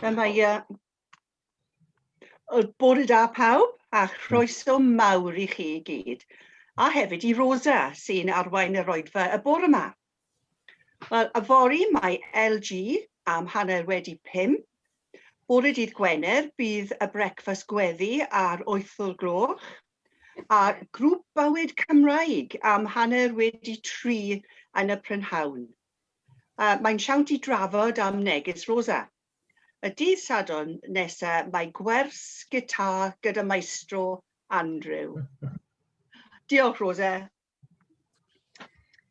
Mae uh, bore da pawb a chroeso mawr i chi i gyd. A hefyd i Rosa sy'n arwain yr oedfa y bore yma. Wel, yfory mae LG am 5:30. Bore dydd Gwener bydd y brecwast gweddi ar 8 o'r gloch a grŵp bywyd Cymraeg am 3:30 yn y prynhawn. Uh, mae'n siawns i drafod am neges Rosa. Y dydd Sadwrn nesa mae gwers gitar gyda maestro Andrew. Diolch Rosa.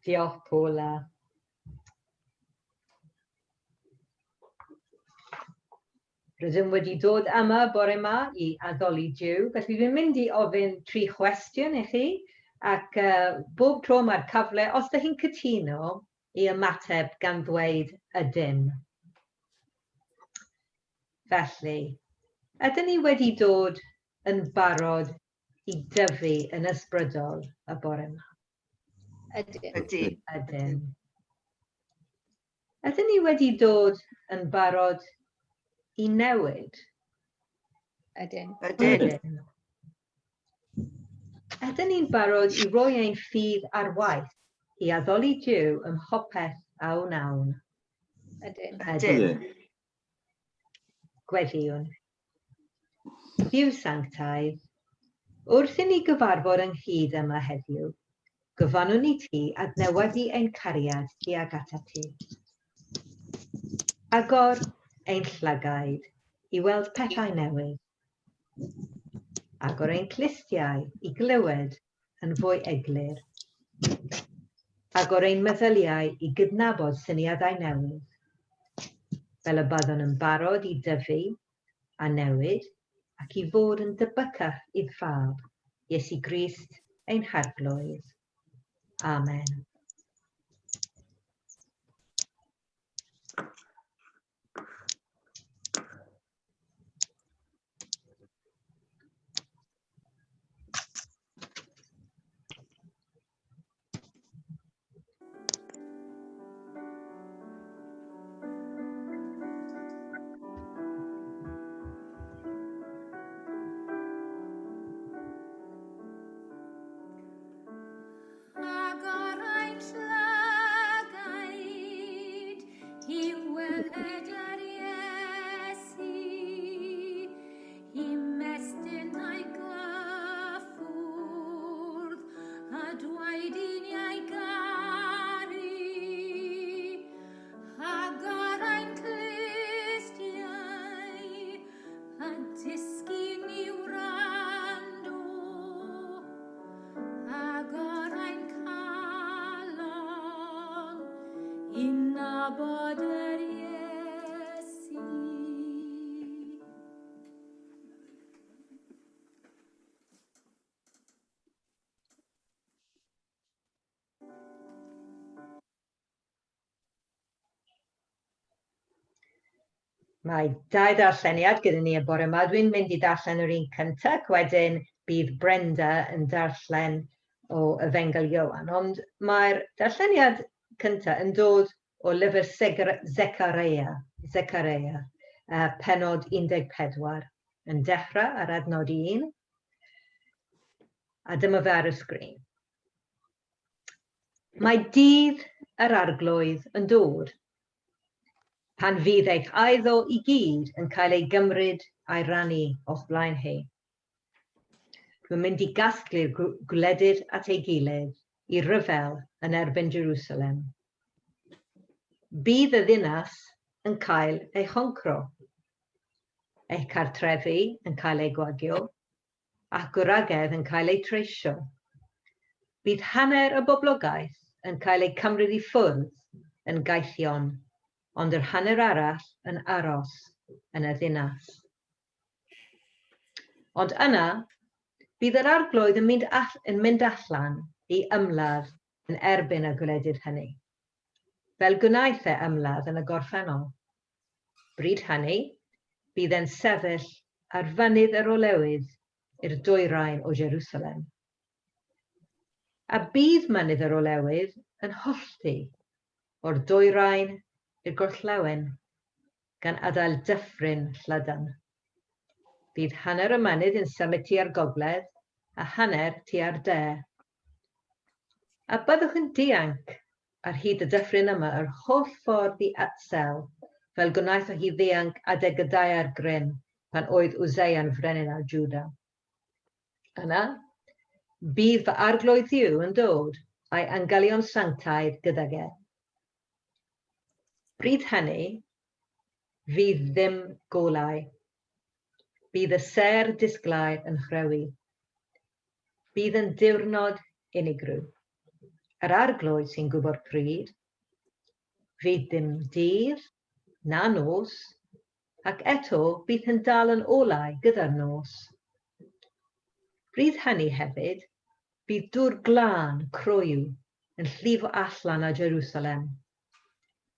Diolch Paula. Rydym wedi dod yma bore yma i addoli Duw, felly dwi'n mynd i ofyn tri chwestiwn i chi, ac uh, bob tro mae'r cyfle, os ydych chi'n cytuno, i ymateb gan ddweud ydym. Felly, ydyn ni wedi dod yn barod i dyfu yn ysbrydol y bore yma? Ydyn. Ydyn. Ydyn. Ydyn ni wedi dod yn barod i newid? Ydyn. Ydyn. Ydyn. Ydyn ni'n barod i roi ein ffydd ar waith i addoli Duw ym mhopeth a wnawn? Ydyn. Ydyn. Gweddïwn. Duw sanctaidd, wrth i ni gyfarfod ynghyd yma heddiw, gofynnwn i ti adnewyddu ein cariad tuag atat ti. Agor ein llygaid i weld pethau newydd. Agor ein clustiau i glywed yn fwy eglur. Agor ein meddyliau i gydnabod syniadau newydd, fel y byddwn yn barod i dyfu a newid ac i fod yn debycach idd Fab, Iesu Grist, ein Harglwydd. Amen. Agor ein llygaid i weled yr Iesu, ymestyn a'i gyffwrdd, a dwaed i ni a'i garu. Agor ein clustiau, a dysgu ni wrando. Agor ein calon i nabod yr Iesu. Mae dau ddarlleniad gyda ni y bore yma. Dwi'n mynd i ddarllen yr un cyntaf, ac wedyn bydd Brenda yn darllen o Efengyl Ioan. Ond mae'r darlleniad cyntaf yn dod o lyfr Zechareia, Zechareia, uh, penod 14, yn dechrau ar adnod 1. A dyma fe ar y sgrin. Mae dydd yr Arglwydd yn dod, pan fydd eich eiddo i gyd yn cael ei gymryd a'i rannu o'ch blaen chi. Dwi'n mynd i gasglu'r gwledydd at ei gilydd i ryfel yn erbyn Jerusalem. Bydd y ddinas yn cael ei choncro, eich cartrefi yn cael eu gwagio, a gwragedd yn cael eu treisio. Bydd hanner y boblogaeth yn cael eu cymryd i ffwrdd yn gaethion, ond yr hanner arall yn aros yn y ddinas. Ond yna, bydd yr Arglwydd yn mynd, all, yn mynd allan i ymladd yn erbyn y gwledydd hynny, fel gwnaeth e ymladd yn y gorffennol. Bryd hynny, bydd e'n sefyll ar Fynydd yr Olewydd i'r dwyrain o Jerusalem. A bydd Mynydd yr Olewydd yn hollti o'r dwyrain i'r gorllewin, gan adael dyffryn llydan. Bydd hanner y mynydd yn symud tua'r gogledd a hanner tua'r de. A byddwch yn dianc ar hyd y dyffryn yma yr holl ffordd i Atsel, fel gwnaethoch chi ddianc adeg y daeargryn pan oedd Useia'n frenin ar Jwda. Yna, bydd fy arglwydd Dduw yn dod a'i angylion sanctaidd gydag e. Bryd hynny, fydd ddim golau. Bydd y sêr disglair yn chrewi. Bydd yn diwrnod unigryw. Yr arglwydd sy'n gwybod pryd. Fydd dim dydd na nos, ac eto bydd yn dal yn olau gyda'r nos. Bryd hynny hefyd, bydd dŵr glân croyw yn llifo allan o Jerusalem.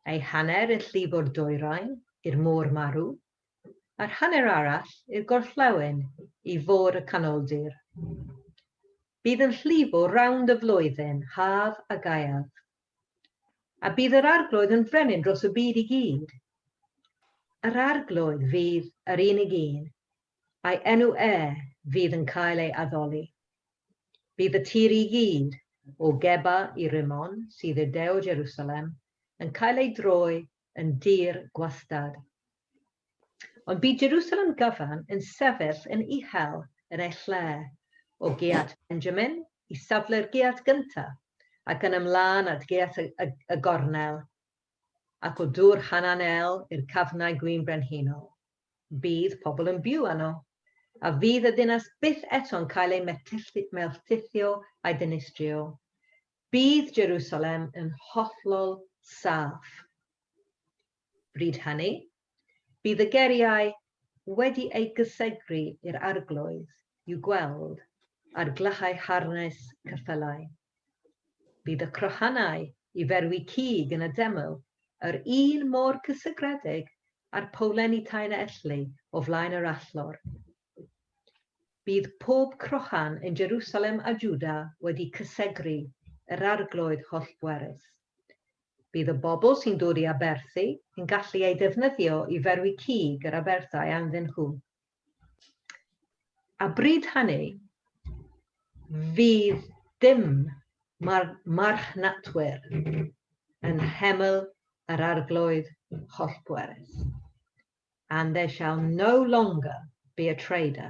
Ei hanner yn llifo'r dwyrain i'r Môr Marw, a'r hanner arall i'r gorllewin i Fôr y Canoldir. Bydd yn llifo rownd y flwyddyn, haf a gaeaf. A bydd yr Arglwydd yn frenin dros y byd i gyd. Yr Arglwydd fydd yr unig un, a'i enw e fydd yn cael ei addoli. Bydd y tir i gyd, o Geba i Rimmon, sydd i'r de o Jerusalem, yn cael ei droi yn dir gwastad. Ond bydd Jerusalem gyfan yn sefyll yn uchel yn ei lle, o giât Benjamin i safle'r giât gyntaf, ac yn ymlaen at giât y, y, y gornel, ac o dŵr Hananel i'r cafnau gwin brenhinol. Bydd pobl yn byw yno, a fydd y ddinas byth eto'n cael ei melltithio a'i dinistrio. Bydd Jerusalem yn hollol saff. Bryd hynny, bydd y geiriau wedi eu gysegru i'r Arglwydd i'w gweld ar glychau harnais ceffylau. Bydd y crochanau i ferwi cig yn y deml yr un mor cysegredig â'r powlenni taen elli o flaen yr allor. Bydd pob crochan yn Jerusalem a Jwda wedi cysegru yr Arglwydd hollbwerus. Bydd y bobl sy'n dod i aberthu yn gallu ei defnyddio i ferwi cig yr aberthau anddyn nhw. A bryd hynny, fydd dim mar marchnatwyr yn nheml yr Arglwydd hollbwerus. And there shall no longer be a trader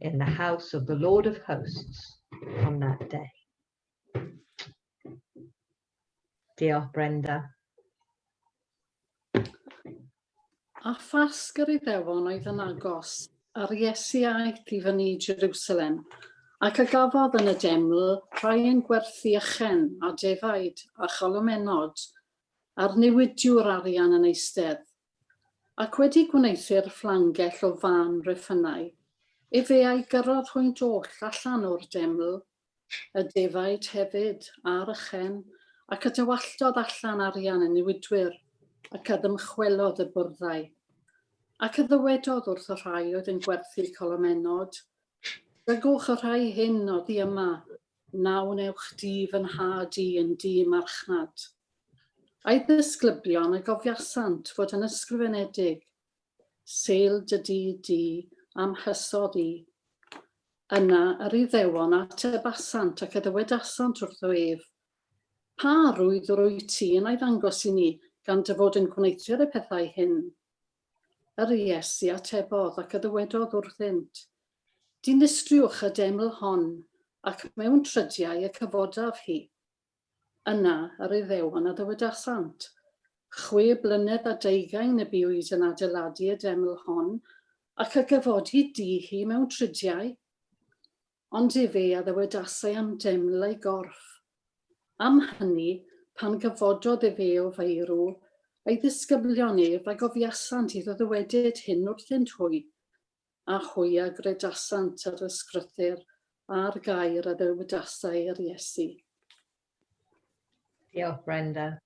in the house of the Lord of hosts on that day. Diolch, Brenda. A Phasg yr Iddewon oedd yn agos, a'r Iesu aeth i fyny i Jerusalem, ac a gafodd yn y deml rhai yn gwerthu ychen a defaid a cholomennod, a'r newidiwr arian yn eistedd. Ac wedi gwneuthur fflangell o fân reffynnau, efe a'i gyrrodd hwynt oll allan o'r deml, y defaid hefyd, a'r ychen, ac y dywalltodd allan arian y newidwyr, ac a ddymchwelodd y byrddau. Ac a ddywedodd wrth y rhai oedd yn gwerthu colomennod, Dygwch y rhai hyn oddi yma, na wnewch di fy nhad i yn dŷ marchnad. A'i ddisgyblion a gofiasant fod yn ysgrifenedig, Sêl dy dŷ di a'm hysodd i. Yna yr Iddewon a atebasant ac a ddywedasant wrtho ef, Pa arwydd yr wyt ti yn ei ddangos i ni gan dy fod yn gwneuthur y pethau hyn? Yr Iesu atebodd ac a ddywedodd wrthynt, Dinistriwch y deml hon, ac mewn trydiau y cyfodaf hi. Yna yr Iddewon a ddywedasant, Chwe blynedd a deugain y buwyd yn adeiladu y deml hon, ac a gyfodi di hi mewn tridiau? Ond efe a ddywedasai am deml ei gorff. Am hynny, pan gyfododd efe o feirw, ei ddisgyblion ef a gofiasant iddo ddywedyd hyn wrthynt hwy, a hwy a gredasant yr ysgrythur a'r gair a ddywedasai yr Iesu. Diolch, Brenda.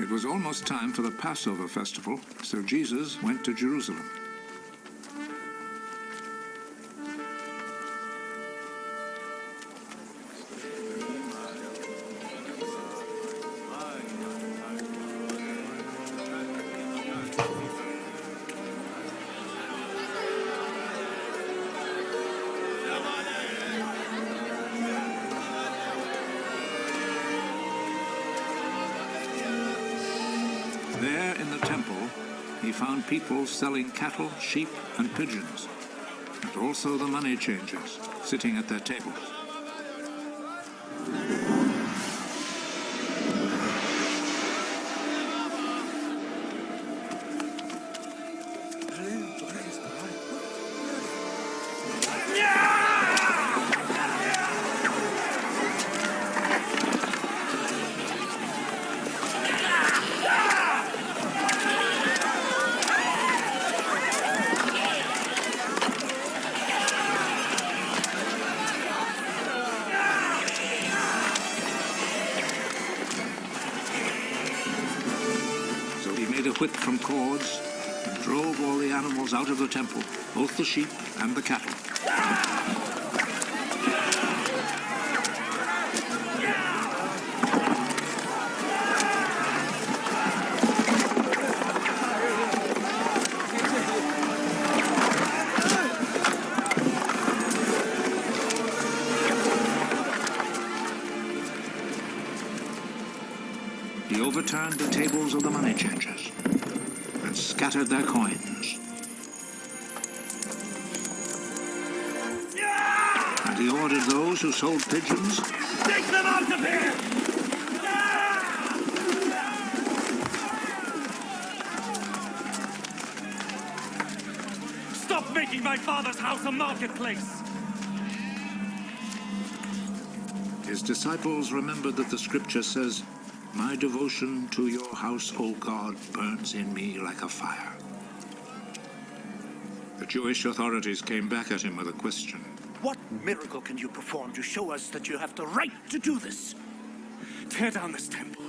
It was was almost time for the Passover festival, so Jesus went to Jerusalem. There in the temple, he found people selling cattle, sheep, and pigeons, and also the money changers sitting at their tables. So he made a whip from cords and drove all the animals out of the temple, both the sheep and the cattle. He overturned the tables of the money changers and scattered their coins. And he ordered those who sold pigeons, Take them out of here! Stop making my father's house a marketplace! His disciples remembered that the scripture says, "My devotion to your house, O God, burns in me like a fire." The Jewish authorities came back at him with a question. What miracle can you perform to show us that you have the right to do this? Tear down this temple,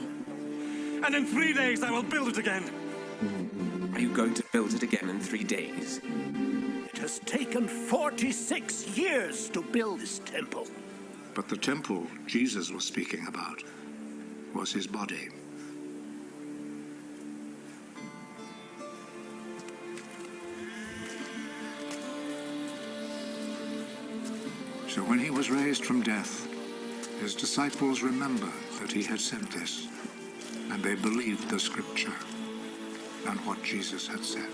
and in 3 days I will build it again. Are you going to build it again in 3 days? It has taken 46 years to build this temple. But the temple Jesus was speaking about was his body. So when he was raised from death, his disciples remembered that he had said this, and they believed the scripture and what Jesus had said.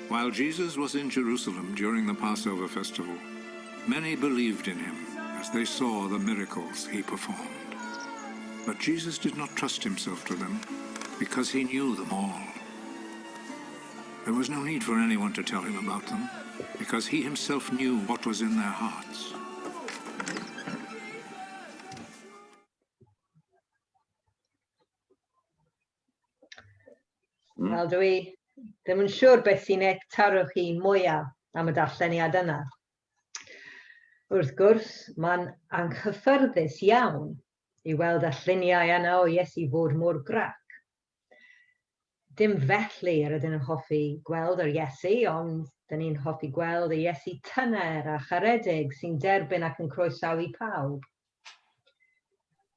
While Jesus was in Jerusalem during the Passover festival, many believed in him as they saw the miracles he performed. But Jesus did not trust himself to them, because he knew them all. There was no need for anyone to tell him about them, because he himself knew what was in their hearts. Wel, dwi ddim yn siŵr beth sy'n eich taro chi mwyaf am y darlleniad yna. Wrth gwrs, mae'n anghyffyrddus iawn i weld y lluniau yna o Iesu fod mor grac. Dim felly yr ydyn yn hoffi gweld yr Iesu, ond dyn ni'n hoffi gweld y Iesu tyner a charedig sy'n derbyn ac yn croesawu pawb.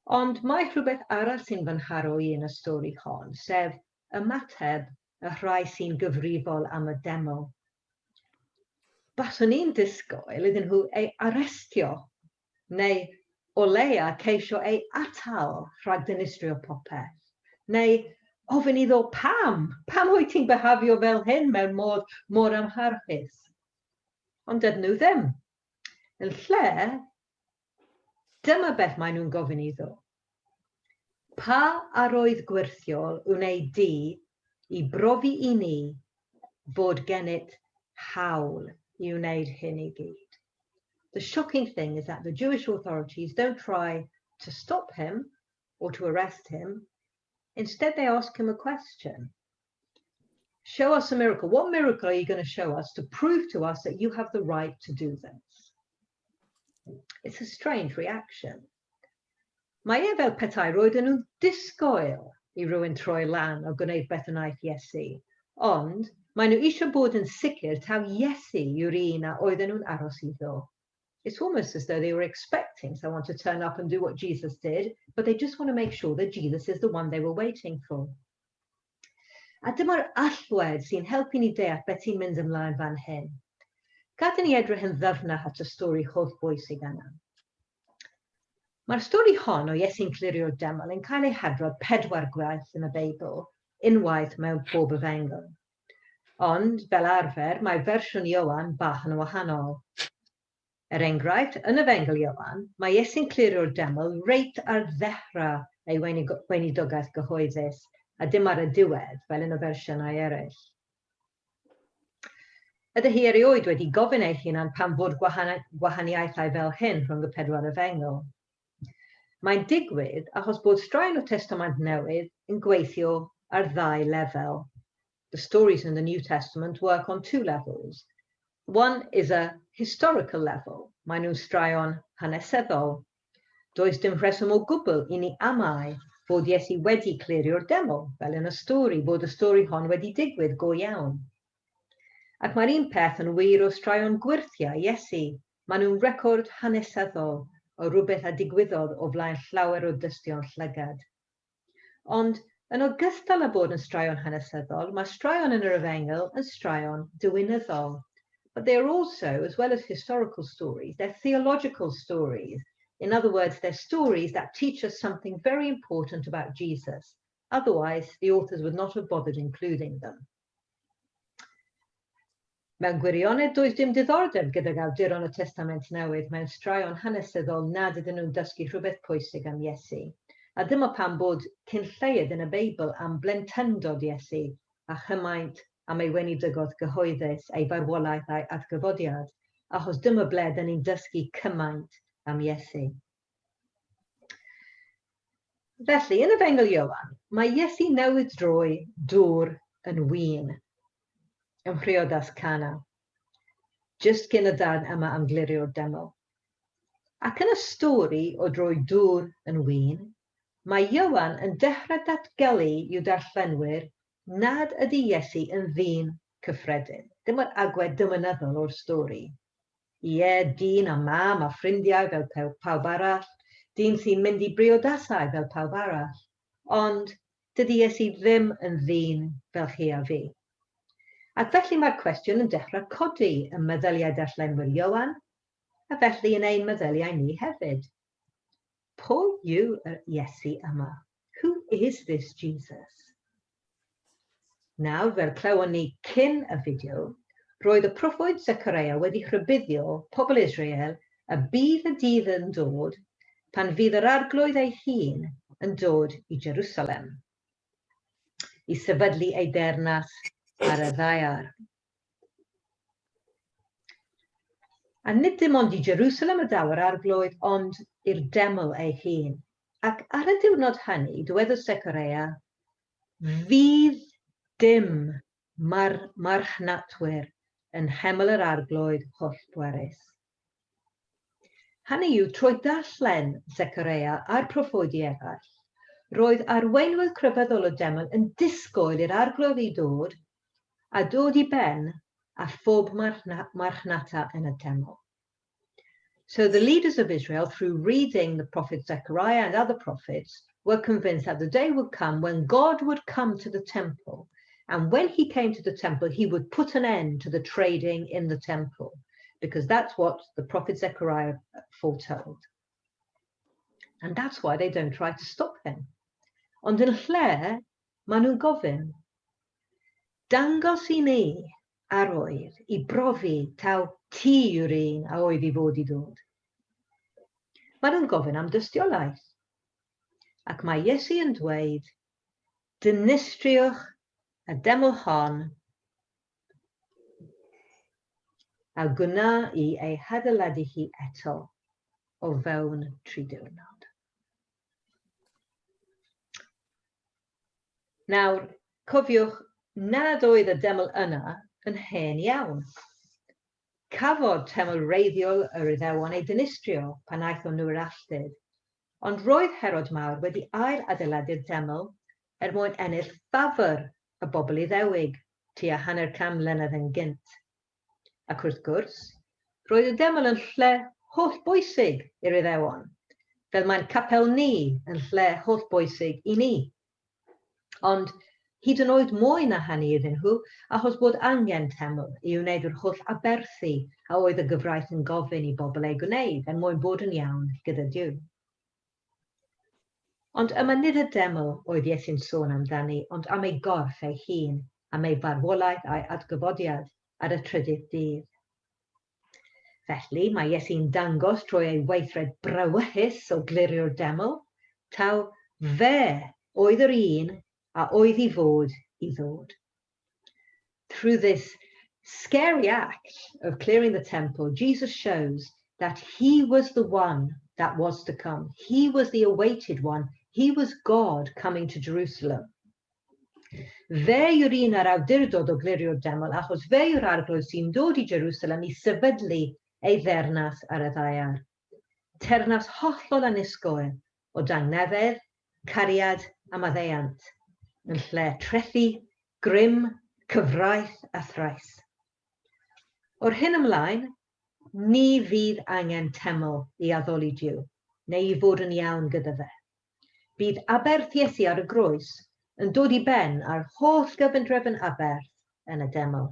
Ond mae rhywbeth arall sy'n fy nharo i yn y stori hon, sef ymateb y rhai sy'n gyfrifol am y deml. Baswn i'n disgwyl iddyn nhw ei arestio, neu o leia ceisio ei atal rhag dinistrio popeth, neu ofyn iddo pam? Pam wyt ti'n byhafio fel hyn mewn modd mor amharchus? Ond dydyn nhw ddim. Yn lle, dyma beth maen nhw'n gofyn iddo. Pa arwydd gwyrthiol wnei di i brofi i ni fod gennyt hawl i wneud hyn i gyd? The shocking thing is that the Jewish authorities don't try to stop him or to arrest him. Instead, they ask him a question. Show us a miracle. What miracle are you going to show us to prove to us that you have the right to do this? It's a strange reaction. Mae e fel petai roedden nhw'n disgwyl i rywun troi lan a gwneud beth wnaeth Iesu, ond maen nhw eisiau bod yn sicr taw Iesu yw'r un a oedden nhw'n aros iddo. It's almost as though they were expecting someone to turn up and do what Jesus did, but they just want to make sure that Jesus is the one they were waiting for. A dyma'r allwedd sy'n helpu ni deall beth sy'n mynd ymlaen fan hyn. Gad i ni edrych yn ddyfnach at y stori hollbwysig yna. Mae'r stori hon o Iesu'n clirio'r deml yn cael ei hadrodd pedwar gwaith yn y Beibl, unwaith mewn pob efengyl. Ond, fel arfer, mae fersiwn Ioan bach yn wahanol. Er enghraifft, yn Efengyl Ioan, mae Iesu'n clirio'r deml reit ar ddechrau ei weinidogaeth gyhoeddus, a dim ar y diwedd, fel yn y fersiynau eraill. Ydych chi erioed wedi gofyn eich hunan pam fod gwahaniaethau fel hyn rhwng y pedwar efengyl? Mae'n digwydd achos bod straeon y Testament Newydd yn gweithio ar ddau lefel. The stories in the New Testament work on two levels. One is a historical level. Maen nhw'n straeon hanesyddol. Does dim rheswm o gwbl i ni amau fod Iesu wedi clirio'r deml, fel yn y stori, bod y stori hon wedi digwydd go iawn. Ac mae'r un peth yn wir o straeon gwyrthiau Iesu. Maen nhw'n record hanesyddol o rywbeth a digwyddodd o flaen llawer o dystion llygad. Ond, yn ogystal â bod yn straeon hanesyddol, mae straeon yn yr Efengyl yn straeon diwinyddol. But they are also, as well as historical stories, they're theological stories. In other words, they're stories that teach us something very important about Jesus. Otherwise, the authors would not have bothered including them. Mewn gwirionedd, does dim diddordeb gydag awduron y Testament Newydd mewn straeon hanesyddol nad ydyn nhw'n dysgu rhywbeth pwysig am Iesu. A dyma pam bod cyn lleied yn y Beibl am blentyndod Iesu a chymaint am ei weinidogaeth gyhoeddus, ei farwolaeth a'i atgyfodiad, achos dyma ble dyn ni'n dysgu cymaint am Iesu. Felly, yn Efengyl Ioan, mae Iesu newydd droi dŵr yn win ym mhriodas Cana, jyst cyn y darn yma am glirio'r deml. Ac yn y stori o droi dŵr yn win, mae Ioan yn dechrau datgelu i'w darllenwyr nad ydy Iesu yn ddyn cyffredin. Dyma'r agwedd dymunyddol o'r stori. Ie, dyn a mam a ffrindiau fel pawb arall, dyn sy'n mynd i briodasau fel pawb arall, ond dydy Iesu ddim yn ddyn fel chi a fi. Ac felly mae'r cwestiwn yn dechrau codi ym meddyliau darllenwyr Ioan, a felly yn ein meddyliau ni hefyd. Pwy yw yr Iesu yma? Who is this Jesus? Nawr, fel clywon ni cyn y fideo, roedd y proffwyd Zechariah wedi rhybuddio pobl Israel y bydd y dydd yn dod pan fydd yr Arglwydd ei hun yn dod i Jerusalem i sefydlu ei deyrnas ar y ddaear. A nid dim ond i Jerusalem y daw yr Arglwydd, ond i'r deml ei hun. Ac ar y diwrnod hynny, dywedodd Sechareia, fydd dim mar marchnatwyr yn nheml yr Arglwydd hollbwerus. Hynny yw, trwy darllen Sechareia a'r proffwydi eraill, roedd arweinwyr crefyddol y deml yn disgwyl i'r Arglwydd i ddod a dod i ben â phob marchnata yn y teml. So the leaders of Israel, through reading the prophet Zechariah and other prophets, were convinced that the day would come when God would come to the temple. And when he came to the temple, he would put an end to the trading in the temple, because that's what the prophet Zechariah foretold. And that's why they don't try to stop him. Ond yn lle, maen nhw'n gofyn, dangos i ni arwydd i brofi taw ti yw'r un a oedd i fod i ddod. Maen nhw'n gofyn am dystiolaeth. Ac mae Iesu yn dweud, dinistriwch y deml hon a gwna i ei hadeiladu hi eto o fewn tri diwrnod. Nawr, cofiwch, nad oedd y deml yna yn hen iawn. Cafodd teml wreiddiol yr Iddewon ei dinistrio pan aethon nhw i'r alltud, ond roedd Herod Mawr wedi ail-adeiladu'r deml er mwyn ennill ffafr y bobl Iddewig tua hanner can mlynedd yn gynt. Ac wrth gwrs, roedd y deml yn lle hollbwysig i'r Iddewon, fel mae'n capel ni yn lle hollbwysig i ni. Ond hyd yn oed mwy na hynny iddyn nhw, achos bod angen teml i wneud yr holl aberthu a oedd y gyfraith yn gofyn i bobl eu gwneud er mwyn bod yn iawn gyda Duw. Ond yma nid y deml oedd Iesu'n sôn amdani, ond am ei gorff ei hun, am ei farwolaeth a'i atgyfodiad ar y trydydd dydd. Felly, mae Iesu'n dangos trwy ei weithred brawychus o glirio'r deml, taw fe oedd yr un a oedd i fod i ddod. Through this scary act of clearing the temple, Jesus shows that he was the one that was to come. He was the awaited one. He was God coming to Jerusalem. Fe yw'r un â'r awdurdod o glirio'r deml, achos fe yw'r arglwydd sy'n dod i Jerusalem i sefydlu ei ddeyrnas ar y ddaear. Teyrnas hollol annisgwyl o dangnefedd, cariad a maddeuant, yn lle trethi, grym, cyfraith a thrais. O'r hyn ymlaen, ni fydd angen teml i addoli Duw, neu i fod yn iawn gyda fe. Bydd aberth Iesu ar y groes yn dod i ben â'r holl gyfundrefn aberth yn y deml.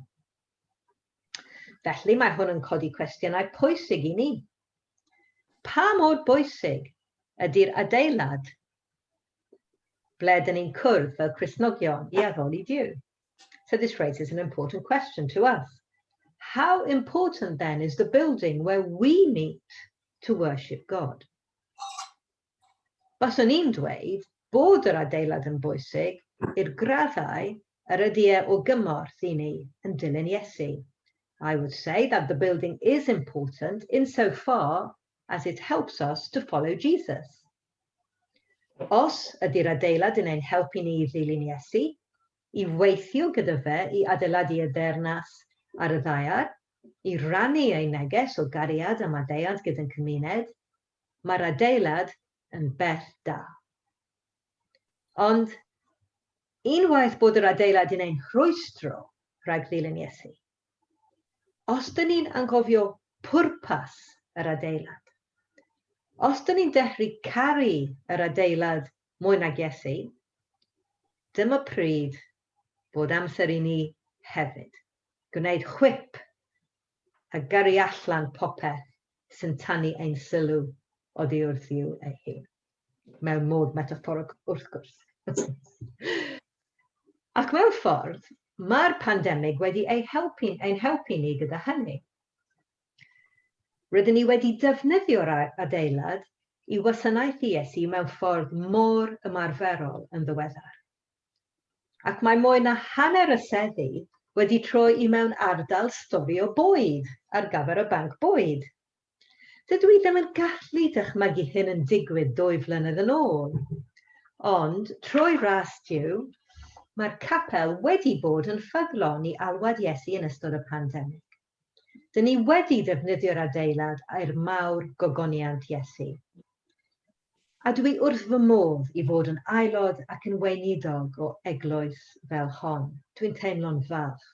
Felly mae hwn yn codi cwestiynau pwysig i ni. Pa mor bwysig ydy'r adeilad ble dyn ni'n cwrdd fel Cristnogion i addoli Duw? So this raises an important question to us. How important then is the building where we meet to worship God? Baswn i'n dweud bod yr adeilad yn bwysig i'r graddau yr ydy e o gymorth i ni yn dilyn Iesu. I would say that the building is important insofar as it helps us to follow Jesus. Os ydy'r adeilad yn ein helpu ni i ddilyn Iesu, i weithio gyda fe i adeiladu y deyrnas ar y ddaear, i rannu ei neges o gariad a maddeuant gyda'n cymuned, Mae'r adeilad yn beth da. Ond unwaith bod yr adeilad yn ein rhwystro rhag ddilyn Iesu, os dyn ni'n anghofio pwrpas yr adeilad, os dyn ni'n dechrau caru yr adeilad mwy nag Iesu, dyma pryd bod amser i ni hefyd gwneud chwip a gyrru allan popeth sy'n tynnu ein sylw oddi wrth Dduw ei hun. Mewn modd metafforig, wrth gwrs. Ac mewn ffordd, mae'r pandemig wedi ei helpu, ein helpu ni gyda hynny. Rydyn ni wedi defnyddio'r adeilad i wasanaethu Iesu mewn ffordd mor ymarferol yn ddiweddar. Ac mae mwy na hanner y seddi wedi troi i mewn ardal storio bwyd ar gyfer y banc bwyd. Dydw i ddim yn gallu dychmygu hyn yn digwydd ddwy flynedd yn ôl. Ond, trwy ras Duw, mae'r capel wedi bod yn ffyddlon i alwad Iesu yn ystod y pandemig. Dyn ni wedi defnyddio'r adeilad er mawr gogoniant Iesu. A dwi wrth fy modd i fod yn aelod ac yn weinidog o eglwys fel hon. Dwi'n teimlo'n falch.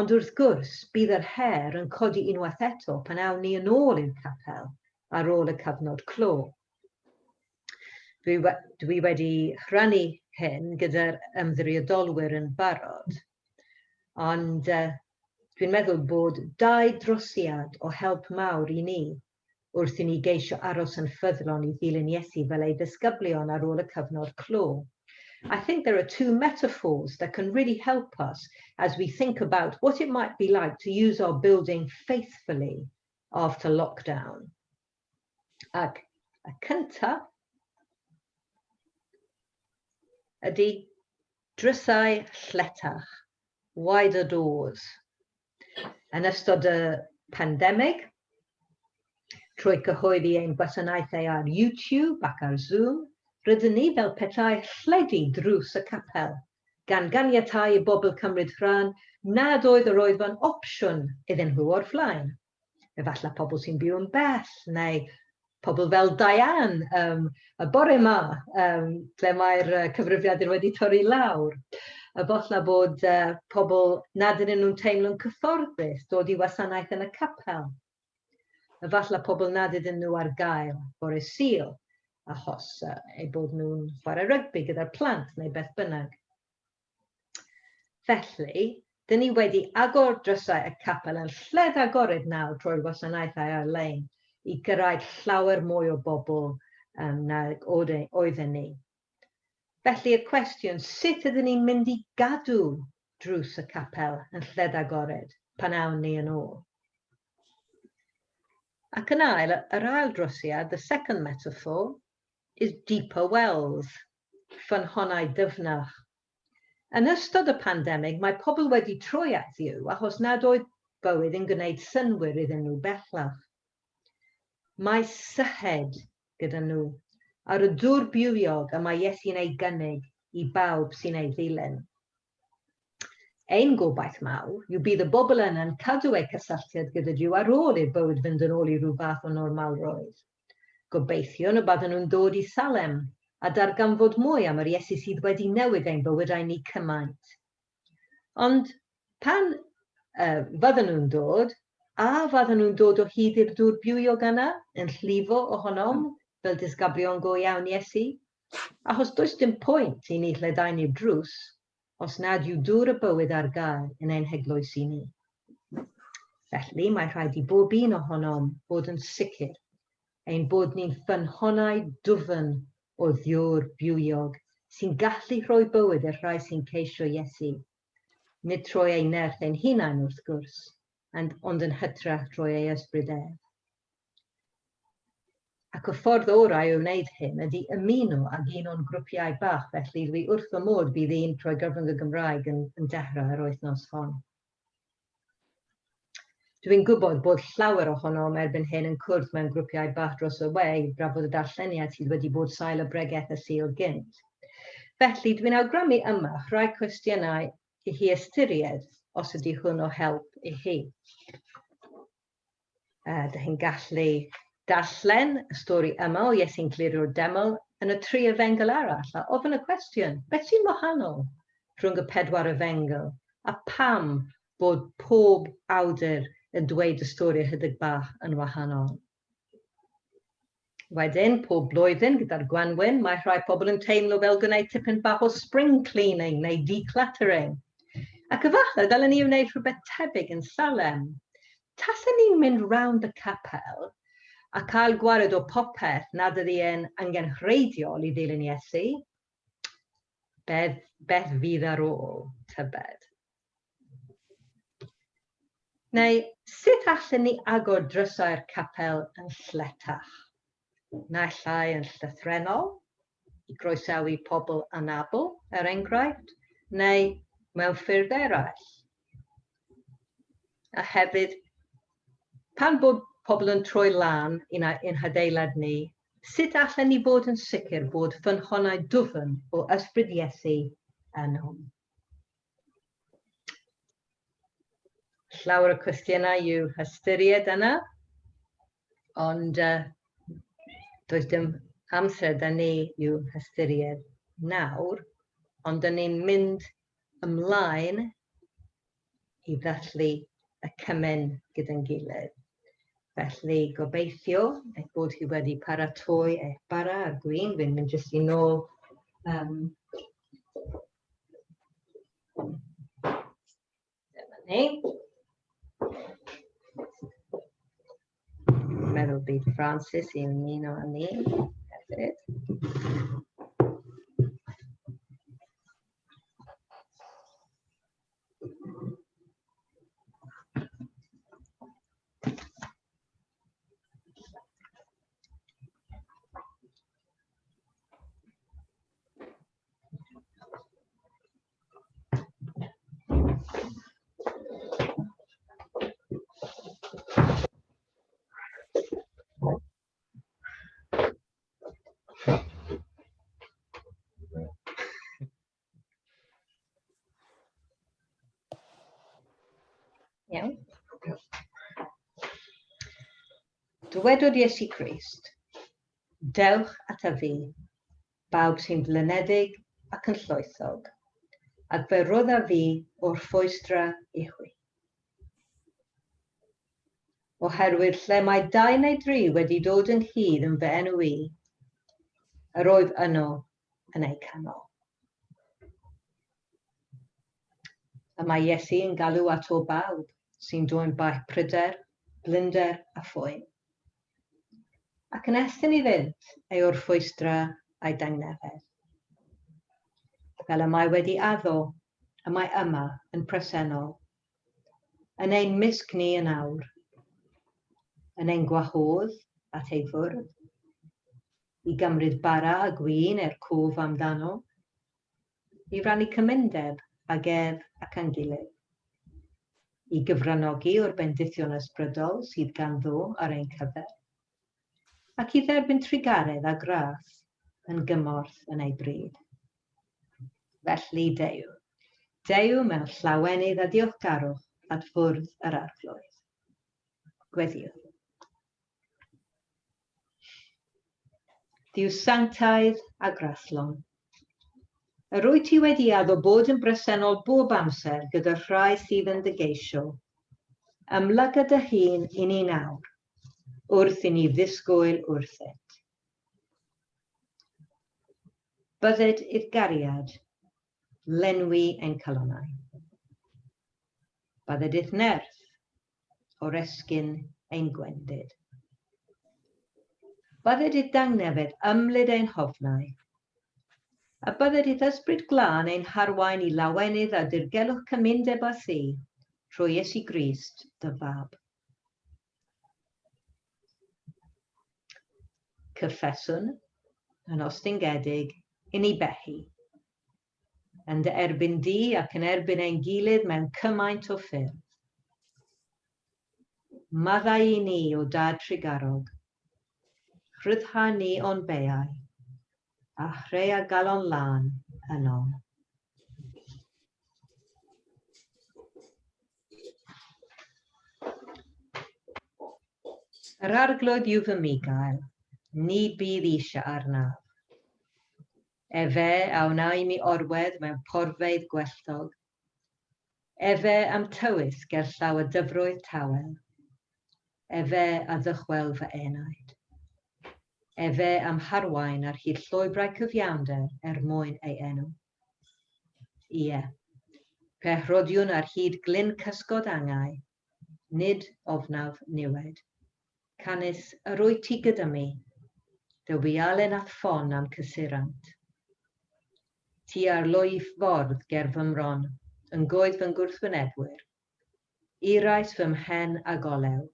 Ond wrth gwrs, bydd yr her yn codi unwaith eto pan awn ni yn ôl i'r capel ar ôl y cyfnod clo. Dwi, dwi wedi rhannu hyn gyda'r ymddiriedolwyr yn barod, Ond uh, dwi'n meddwl bod dau drosiad o help mawr i ni wrth i ni geisio aros yn ffyddlon i ddilyn Iesu fel ei ddisgyblion ar ôl y cyfnod clo. I think there are two metaphors that can really help us as we think about what it might be like to use our building faithfully after lockdown. Ac y cyntaf ydy drysau lletach, wider doors. Yn ystod y pandemig, trwy cyhoeddi ein gwasanaethau ar YouTube ac ar Zoom, rydyn ni fel petai lledu drws y capel, gan ganiatáu i bobl cymryd rhan nad oedd yr oedfa'n opsiwn iddyn nhw o'r flaen. Efallai pobl sy'n byw yn bell, neu pobl fel Diane y bore yma, lle mae'r cyfrifiadur wedi torri lawr. Efallai bod pobl nad ydyn nhw'n teimlo'n cyfforddus dod i wasanaeth yn y capel. Efallai pobl nad ydyn nhw ar gael bore Sul, achos eu bod nhw'n chwarae rygbi gyda'r plant neu beth bynnag. Felly, dyn ni wedi agor drysau y capel yn lled agored nawr trwy'r wasanaethau ar-lein i gyrraedd llawer mwy o bobl nag oedden ni. Felly y cwestiwn, sut ydyn ni'n mynd i gadw drws y capel yn lled agored pan awn ni yn ôl? Ac yn ail, yr ail drosiad, the second metaphor, is deeper wells, ffynhonnau dyfnach. Yn ystod y pandemig, mae pobl wedi troi at Dduw achos nad oedd bywyd yn gwneud synnwyr iddyn nhw bellach. Mae syched gyda nhw ar y dŵr bywiog y mae Iesu'n ei gynnig i bawb sy'n ei ddilyn. Ein gobaith mawr yw bydd y bobl yna'n cadw eu cysylltiad gyda Duw ar ôl i'r bywyd fynd yn ôl i ryw fath o normalrwydd. Gobeithiwn y byddan nhw'n dod i Salem a darganfod mwy am yr Iesu sydd wedi newid ein bywydau ni cymaint. Ond pan fyddan nhw'n dod, a fyddan nhw'n dod o hyd i'r dŵr bywiog yna yn llifo ohonom fel disgyblion go iawn Iesu? Achos does dim pwynt i ni lledaenu'r drws os nad yw dŵr y bywyd ar gael yn ein heglwysi ni. Felly, mae rhaid i bob un ohonom fod yn sicr ein bod ni'n ffynhonnau dwfn o ddŵr bywiog sy'n gallu rhoi bywyd i'r rhai sy'n ceisio Iesu, nid trwy ein nerth ein hunain, wrth gwrs, ond yn hytrach trwy ei ysbryd ef. Ac y ffordd orau o wneud hyn ydy ymuno ag un o'n grwpiau bach, felly dwi wrth fy modd bydd un trwy gyfrwng y Gymraeg yn, yn dechrau yr wythnos hon. Dwi'n gwybod bod llawer ohonom erbyn hyn yn cwrdd mewn grwpiau bach dros y we i drafod y darlleniad sydd wedi bod sail y bregeth y Sul gynt. Felly, dwi'n awgrymu yma rhai cwestiynau i chi ystyried os ydy hwn o help i chi. Dych chi'n gallu darllen y stori yma o Iesu'n clirio'r deml yn y tri efengyl arall a ofyn y cwestiwn, beth sy'n wahanol rhwng y pedwar efengyl a pam bod pob awdur yn dweud y stori ychydig bach yn wahanol? Wedyn, pob blwyddyn gyda'r gwanwyn, mae rhai pobl yn teimlo fel gwneud tipyn bach o spring cleaning neu decluttering. Ac efallai dylen ni wneud rhywbeth tebyg yn Salem. Tasen ni'n mynd rownd y capel a cael gwared o popeth nad ydy e'n angenrheidiol i ddilyn Iesu, beth, beth fydd ar ôl, tybed? Neu sut allen ni agor drysau'r capel yn lletach? Naill ai yn llythrennol, i groesawu pobl anabl, er enghraifft, neu mewn ffyrdd eraill. A hefyd, pan bod pobl yn troi lan i'n hadeilad ni, sut allen ni fod yn sicr bod ffynhonnau dwfn o ysbryd Iesu yno? Llawer o cwestiynau i'w hystyried yna, ond does dim amser da ni i'w hystyried nawr, ond da ni'n mynd ymlaen i ddathlu y cymun gyda'n gilydd. Felly gobeithio eich bod chi wedi paratoi eich bara a'r gwin. Fi'n mynd jyst i nôl Dyma ni. Meddwl bydd Francis i ymuno â ni hefyd. Dywedodd Iesu Grist, Dewch ata fi, bawb sy'n flinedig ac yn llwythog, ac fe roddaf fi orffwystra i chwi. Oherwydd lle mae dau neu dri wedi dod ynghyd yn fy enw i, yr oedd yno yn eu canol. Y mae Iesu yn galw ato bawb sy'n dwyn baich pryder, blinder a phoen, ac yn estyn iddynt ei orffwystra a'i dangnefedd. Fel y mae wedi addo, y mae yma yn presennol, yn ein mysg ni yn awr, yn ein gwahodd at ei fwrdd, i gymryd bara a gwin er cof amdano, i rannu cymundeb ag ef ac â'n gilydd, i gyfranogi o'r bendithion ysbrydol sydd ganddo ar ein cyfer, ac i dderbyn trugaredd a gras yn gymorth yn ei bryd. Felly, deu, deu mewn llawenydd a diolchgarwch at fwrdd yr Arglwydd. Gweddïwn. Duw sanctaidd a graslon. Yr wyt ti wedi addo bod yn bresennol bob amser gyda'r rhai sydd yn dy geisio. Ymlyga dy hun i ni nawr, wrth i ni ddisgwyl wrthyt. Bydded i'r gariad lenwi ein calonnau. Bydded i'th nerth oresgyn ein gwendid. Bydded i'th dangnefedd ymlid ein hofnau, a bydded i'th ysbryd glân ein harwain i lawenydd a dirgelwch cymundeb â thi, trwy Iesu Grist, dy Fab. Cyffeswn, yn ostyngedig, i ni bechu, yn dy erbyn di ac yn erbyn ein gilydd mewn cymaint o ffyrdd. Maddau i ni, o Dad trugarog, rhyddha ni o'n beiau, a chrea galon lân ynom. Yr Arglwydd yw fy mugail, ni bydd eisiau arnaf. Efe a wna i mi orwedd mewn porfeydd gwelltog. Efe a'm tywys gerllaw y dyfroedd tawel. Efe a ddychwel fy enaid. Efe a'm harwain ar hyd llwybrau cyfiawnder er mwyn ei enw. Ie, pe rhodiwn ar hyd glyn cysgod angau, nid ofnaf niwed. Canys yr wyt ti gyda mi, dy wialen a'th ffon a'm cysurant. Ti ar lwyf fordd ger fy mron, yn goedd fy ngwrthwynebwyr. Irais fy mhen ag olew,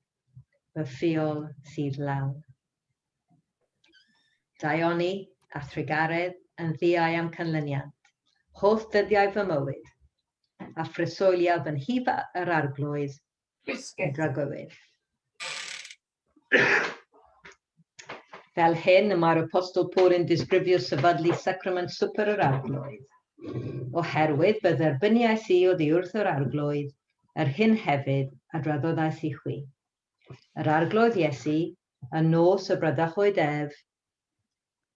fy ffiol sydd lawn. Daioni a thrugaredd yn ddiau a'm canlyniant, holl ddyddiau fy mywyd, a phreswyliaf yn nhŷ yr Arglwydd yn dragywydd. Fel hyn y mae'r Apostol Paul yn disgrifio sefydlu sacrament swper yr Arglwydd. Oherwydd fe dderbyniais i oddi wrth yr Arglwydd yr hyn hefyd a draddodais i chwi. Yr Arglwydd Iesu, y nos y bradychwyd ef,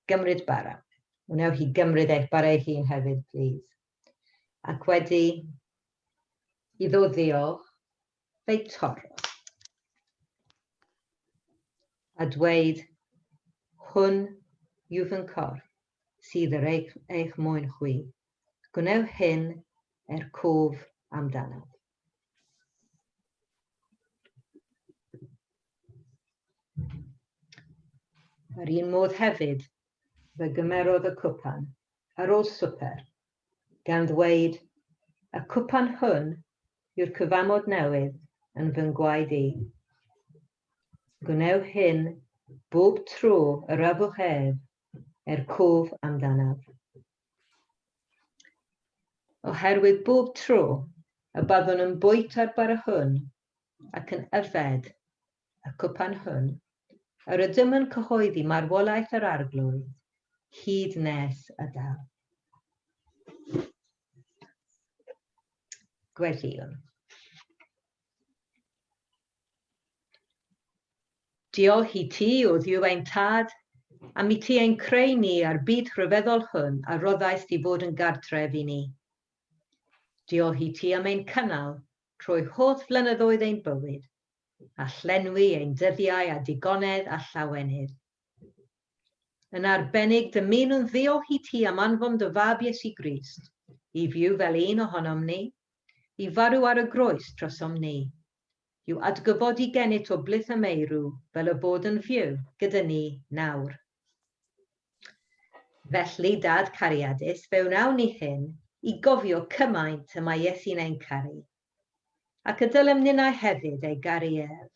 gymryd bara. Wnewch chi gymryd eich bara eich hun hefyd, plîs. Ac wedi iddo ddiolch, fe'i torrodd. A dweud, hwn yw fy nghorff sydd ar eich, eich mwyn chwi. Gwnewch hyn er cof amdanaf. Yr un modd hefyd, fe gymerodd y cwpan ar ôl swper, gan ddweud, Y cwpan hwn yw'r cyfamod newydd yn fy ngwaed i. Gwnewch hyn bob tro yr yfwch ef er cof amdanaf. Oherwydd bob tro y byddwn yn bwyta'r bara hwn ac yn yfed y cwpan hwn, yr ydym yn cyhoeddi marwolaeth yr Arglwydd hyd nes y daw. Gweddïwn. Diolch i ti, o Dduw ein Tad, am i ti ein creu ni a'r byd rhyfeddol hwn a roddaist i fod yn gartref i ni. Diolch i ti am ein cynnal trwy holl flynyddoedd ein bywyd, a llenwi ein dyddiau â digonedd a llawenydd. Yn arbennig, dymunwn ddiolch i ti am anfon dy Fab Iesu Grist i fyw fel un ohonom ni, i farw ar y groes drosom ni, i'w atgyfodi gennyt o blith y meirw fel y bod yn fyw gyda ni nawr. Felly, Dad cariadus, fe wnawn ni hyn i gofio cymaint y mae Iesu'n ein caru, ac y dylem ninnau hefyd ei garu ef.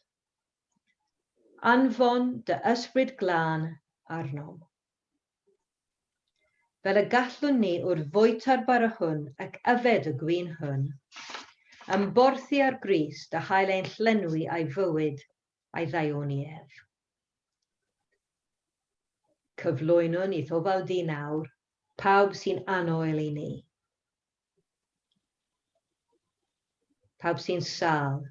Anfon dy Ysbryd Glân arnom. Fel y gallwn ni wrth fwyta'r bara hwn ac yfed y gwin hwn, ymborthi ar Grist a chael ein llenwi â'i fywyd a'i ddaioni ef. Cyflwynwn i'th ofal di nawr pawb sy'n annwyl i ni. Pawb sy'n sâl.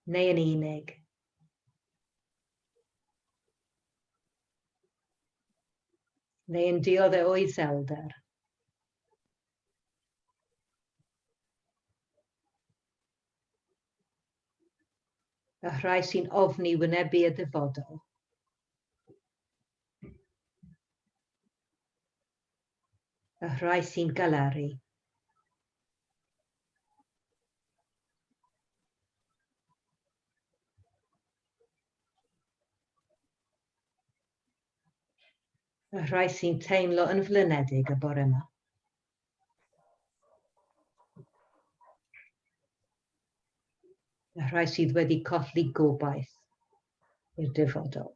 Neu yn unig. Neu yn diodde o iselder. Y rhai sy'n ofni wynebu y dyfodol. Y rhai sy'n galaru. Y rhai sy'n teimlo yn flinedig y bore yma. Y rhai sydd wedi colli gobaith i'r dyfodol.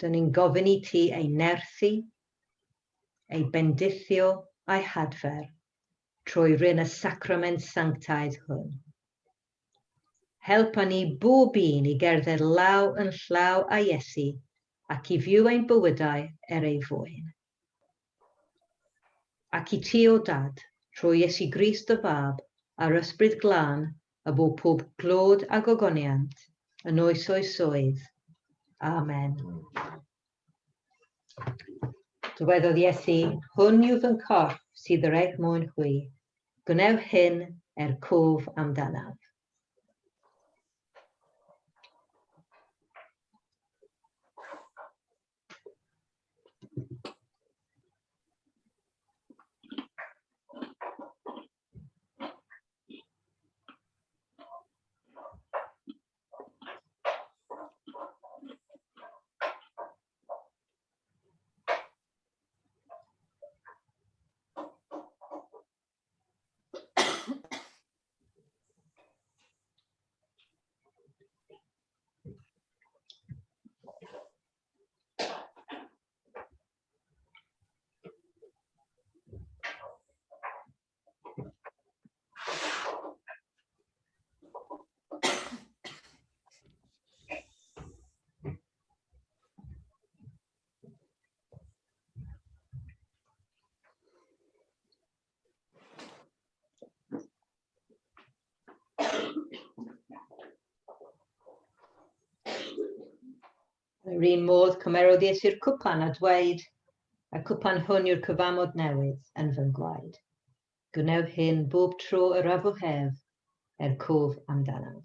Dyn ni'n gofyn i ti ei nerthu, ei bendithio a'i hadfer trwy ryn y sacrament sanctaidd hwn. Helpa ni bob un i gerdded law yn llaw â Iesu ac i fyw ein bywydau er ei fwyn. Ac i ti, O Dad, trwy Iesu Grist dy Fab, a'r Ysbryd Glân, y bo pob clod a gogoniant, yn oes oesoedd. Amen. Dywedodd Iesu, Hwn yw fy nghorff sydd yr eich mwyn chwi. Gwnewch hyn er cof amdanaf. Yr un modd, cymerodd Iesu'r cwpan a dweud, Y cwpan hwn yw'r cyfamod newydd yn fy ngwaed. Gwnewch hyn bob tro yr afwch ef, er cof amdanaf.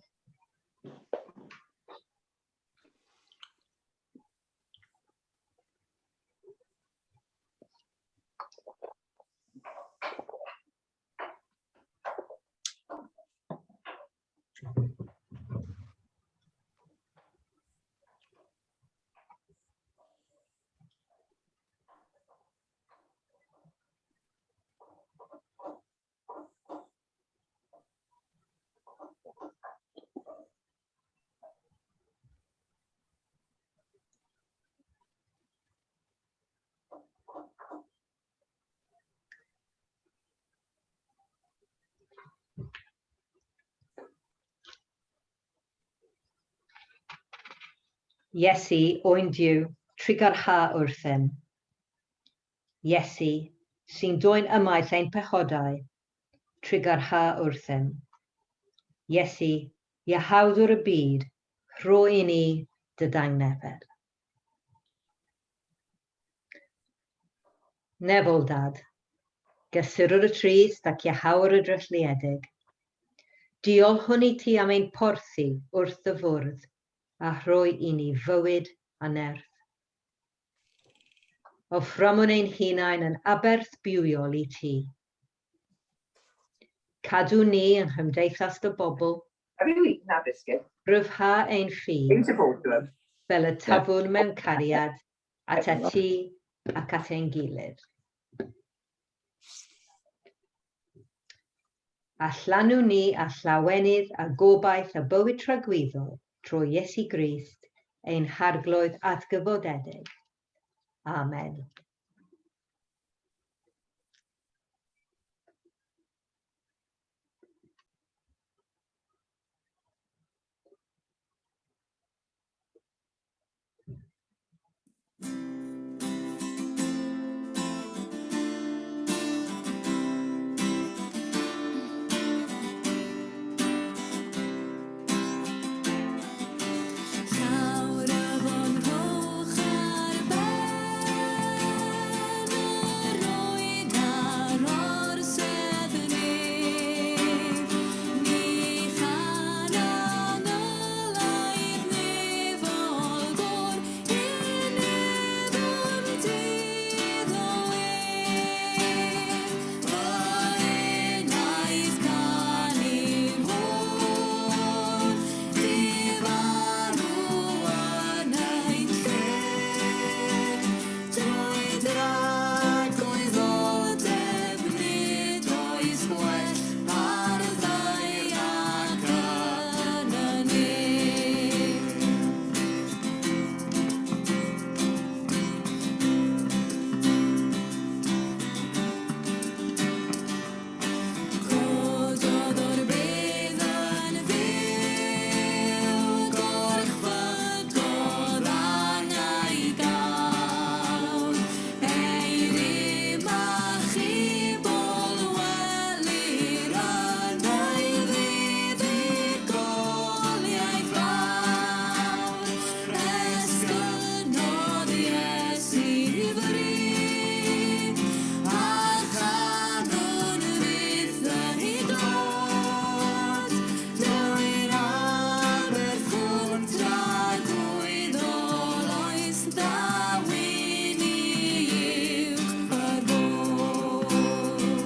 Iesu, Oen Duw, trugarha wrthym. Iesu, sy'n dwyn ymaith ein pechodau, Trugarha wrthym. Iesu, Iachawdwr y byd, rho i ni dy dangnefedd. Nefol Dad, gysurwr y trist ac iachawr y drylliedig, diolchwn i ti am ein porthi wrth dy fwrdd a rhoi i ni fywyd a nerth. Offrymwn ein hunain yn aberth bywiol i ti. Cadw ni yng nghymdeithas dy bobl. Have you eaten that biscuit? Rhyfha ein ffydd, fel y tyfwn mewn cariad atat ti ac at ein gilydd. A llanw ni â llawenydd a gobaith a bywyd tragwyddol trwy Iesu Grist, ein Harglwydd atgyfodedig. Amen. Llawr afon rhowch ar ben yr oed a'r orsedd nef. Ni chan angylaidd nefol gôr i neb ond iddo ef. Fy enaid canu hwn, difaru yn ein lle, drwy dragwyddoldeb nid oes gwell ar ddaear ac yn y nef. Cododd o'r bedd yn fyw, gorchfygodd angau gawn. Ei rym achubol welir yn ei fuddugoliaeth fawr. Esgynodd Iesu fri, a chanwn fyth ei glod. Drwy'r aberth hwn tragwyddol oes ddaw i ni uwch yr fod.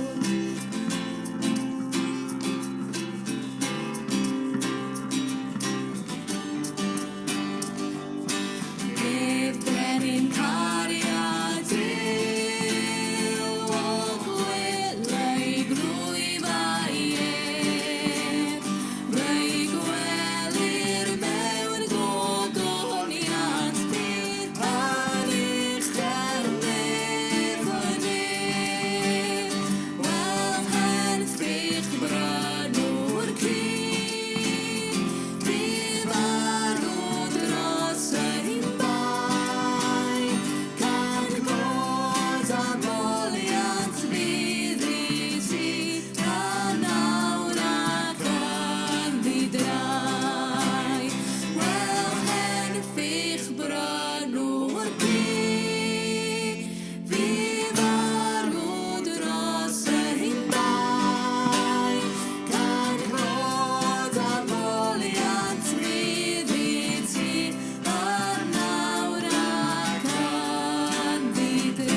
Ef brenin cariad yw, o gwyl ei glwyf a'i ef. Fe'i gwelir mewn gogoniant pur pan uchel nef y nef. Wel hen ffych brynwr cu, bu farw dros ein bai, gan god a moliant fydd i ti, yn awr ac yn ddi-drai. Wel hen ffych brynwr cu, fu farw dros ein bai, gan god a moliant fydd i ti, yn awr ac yn ddi-drai.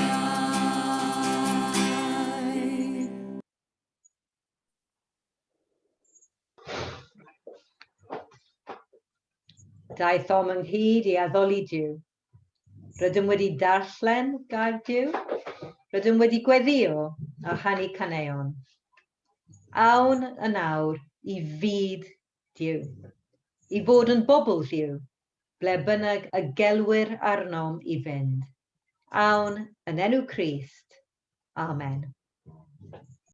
Daethom ynghyd i addoli Duw. Rydym wedi darllen gair Duw. Rydym wedi gweddïo a rhannu caneuon. Awn yn awr i fyd Duw, i fod yn bobl Dduw, ble bynnag y gelwir arnom i fynd. Awn yn enw Crist. Amen.